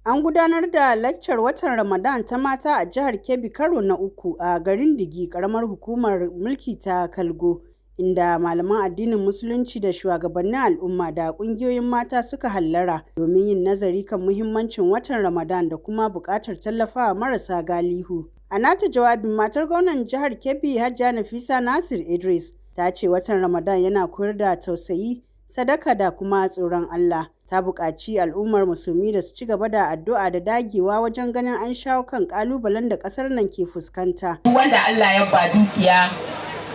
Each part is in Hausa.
An gudanar da laccar watan Ramadan ta mata a jihar Kebbi karo na uku a garin Digi, ƙaramar hukumar mulki ta Kalgo, inda malaman addinin Musulunci da shugabannin al'umma da ƙungiyoyin mata suka hallara domin yin nazari kan muhimmancin watan Ramadan da kuma buƙatar tallafawa marasa galihu. A nata jawabin, matar gwamnan jihar Kebbi, Hajiya Nafisa Nasir Idris, ta ce watan Ramadan yana koyar da tausayi, sadaka da kuma tsoron Allah. Ta buƙaci al'ummar musulmi da su ci gaba da addu'a da dagewa wajen ganin an shawo kan ƙalubalen da ƙasar nan ke fuskanta. Wanda Allah ya ba dukiya,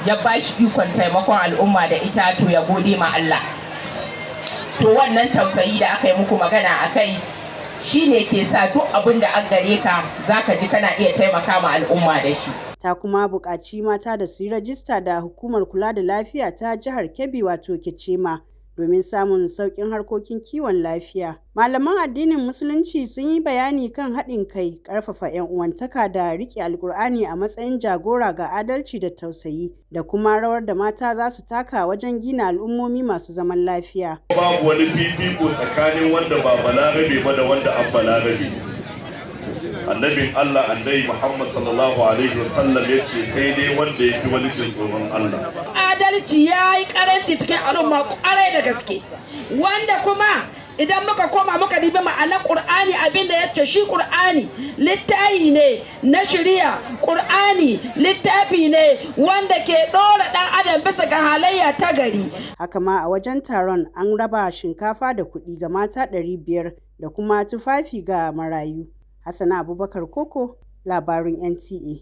ya ba shi ikon taimakon al'umma da ita, to ya gode ma Allah. To wannan tausayi da aka yi muku magana a kai shi ne ke sa duk abin da an gare ka zaka ji kana iya taimaka ma al'umma da shi. Ta kuma buƙaci mata da su yi rajista da hukumar kula da lafiya ta jihar Kebbi, wato Kecema, domin samun sauƙin harkokin kiwon lafiya. Malaman addinin Musulunci sun yi bayani kan haɗin kai, ƙarfafa 'yan uwantaka da riƙe Alƙur'ani a matsayin jagora ga adalci da tausayi, da kuma rawar da mata za su taka wajen gina al'ummomi masu zaman lafiya. Babu wani fifiko tsakanin wanda ba balarabe ba da wanda an balarabe. Annabin Allah, Annabi Muhammad sallallahu alaihi wasallam, ya ce sai dai wanda ya fi wani jin tsoron Allah. Adalci ya yi karanci cikin al'umma kwarai da gaske, wanda kuma idan muka koma muka dibi ma'anar Ƙur'ani, abinda ya ce shi Ƙur'ani littafi ne na shari'a. Ƙur'ani littafi ne wanda ke ɗora ɗan adam bisa ga halayya ta gari. Haka ma a wajen taron an raba shinkafa da kuɗi ga mata 500 da kuma tufafi ga marayu. Hassana Abubakar Koko, labarun NTA.